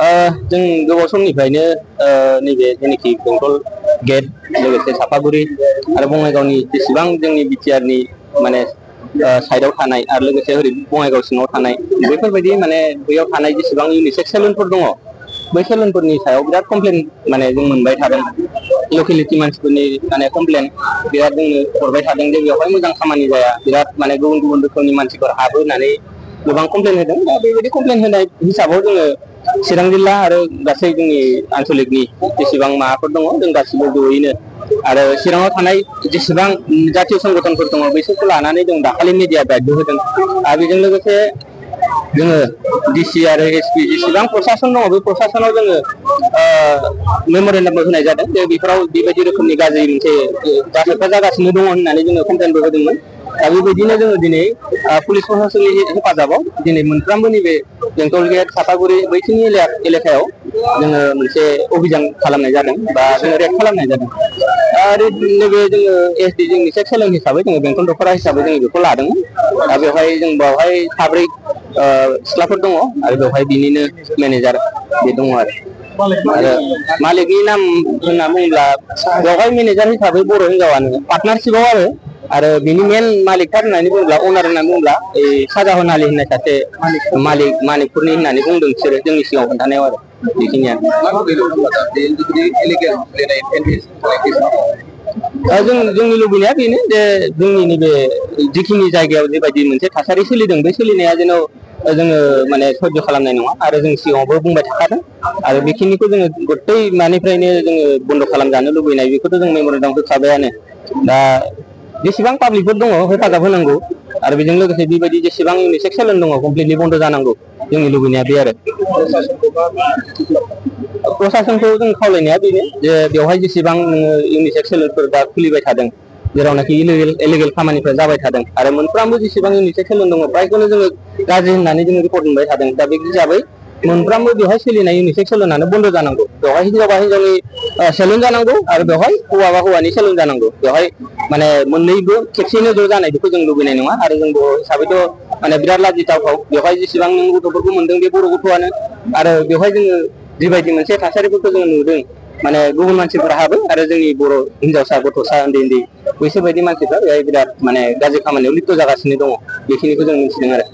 जों गोबाव समनिफ्रायनो नैबे जेनाखि बेंटल गेट लोगोसे सापागुरि आरो बङाइगावनि जेसेबां जोंनि बिटिआरनि माने साइडआव थानाय आरो लोगोसे ओरै बङाइगाव सिङाव थानाय बेफोरबायदि माने बैयाव थानाय जेसेबां इउनिसेक्स सेलुनफोर दङ बै सेलुनफोरनि सायाव बिराद कमप्लेन माने जों मोनबाय थादों लकेलिटि मानसिफोरनि माने कमप्लेन बिराद जोंनो हरबाय थादों जे बेवहाय मोजां खामानि जाया बिराद माने गुबुन गुबुन रोखोमनि मानसिफोर हाबो होननानै गोबां कमप्लेन होदों दा बेबायदि कमप्लेन होनाय हिसाबाव जोङो चिरां जिल्ला आरो गासै जोंनि आन्चलिकनि जेसेबां माबाफोर दङ जों गासिबो जयैनो आरो चिराङाव थानाय जेसेबां जातीय संगठनफोर दङ बैसोरखौ लानानै जों दाखालि मिडिया ब्राइटबो होदों आरो बेजों लोगोसे जोङो डिसि आरो एसपि जेसेबां प्रसासन दङ बे प्रसासनाव जोङो मेम'रेन्डामबो होनाय जादों जे बेफोराव बेबायदि रोखोमनि गाज्रि मोनसे जाथायफ्रा जागासिनो दङ होननानै जोङो कमप्लेनबो होदोंमोन दा बेबायदिनो जोङो दिनै पुलिस प्रसासननि हेफाजाबाव दिनै मोनफ्रोमबो नैबे बेंटल गेट सापागुरि बैसिनि एलेकायाव जोङो मोनसे अभियान खालामनाय जादों बा जोङो रेड खालामनाय जादों आरो नैबे जोङो एसडि जोंनि सेक्स सेलेन हिसाबै जोङो बेंटल दख'रा हिसाबै जोङो बेखौ लादोंमोन दा बेवहाय जों बेवहाय साब्रै सिख्लाफोर दङ आरो बेवहाय बिनिनो मेनेजार बे दङ आरो मालिकनि नाम होनना बुङोब्ला बेवहाय मेनेजार हिसाबै बर' हिनजावानो पार्टनारशिपआव आरो बिनि मेन मालिकथार होननानै बुङोब्ला अनार होननानै बुङोब्ला साजाहन आलि होननाय सासे मालिकफोरनि होननानै बुंदों बिसोरो जोंनि सिगाङाव खोन्थानायाव आरो बेखिनियानो जोंनि लुबैनाया बेनो जे जोंनि नैबे जिखिनि जायगायाव जेबायदि मोनसे थासारि सोलिदों बे सोलिनाया जेन' जोङो माने सह्य खालामनाय नङा आरो जों सिगाङावबो बुंबाय थाखादों आरो बेखिनिखौ जोङो गतै मानिफ्रायनो जोङो बन्द' खालामजानो लुबैनाय बेखौथ' जों मेम'रेन्डाम होखाबायानो दा जेसेबां पाब्लिकफोर दङ हेफाजाब होनांगौ आरो बेजों लोगोसे बेबायदि जेसेबां इउनिसेक्स सेलेन दङ कमप्लिटलि बन्द' जानांगौ जोंनि लुबैनाया बे आरो प्रसासनखौ जों खावलायनाया बेनो जे बेवहाय जेसेबां नोङो इउनिसेक्स सेलेनफोर दा खुलिबाय थादों जेरावनाखि इलिगेल खामानिफ्रा जाबाय थादों आरो मोनफ्रोमबो जेसेबां इउनिसेक्स सेलेन दङ फ्रायखौनो जोङो गाज्रि होननानै जोङो रिपर्ट मोनबाय थादों दा बे हिसाबै मोनफ्रोमबो बेवहाय सोलिनाय इउनिसेक्स सेलेनानो बन्द' जानांगौ बेवहाय हिनजावबा हिनजावनि सेलुन जानांगौ आरो बेवहाय हौवाबा हौवानि सेलुन जानांगौ बेवहाय माने मोननैबो खेबसेनो ज' जानाय बेखौ जों लुबैनाय नङा आरो जों बर' हिसाबैथ' माने बिराद लाजिथावथाव बेवहाय जेसेबां नों गथ'फोरखौ मोनदों बे बर' गथ'आनो आरो बेवहाय जोङो जिबायदि मोनसे थासारिफोरखौ जोङो नुदों माने गुबुन मानसिफोरा हाबो आरो जोंनि बर' हिनजावसा गथ'सा उन्दै बैसोरबायदि मानसिफ्रा बेहाय बिराद माने गाज्रि खामानियाव लिप्त जागासिनो दङ बेखिनिखौ जों मिथिदों आरो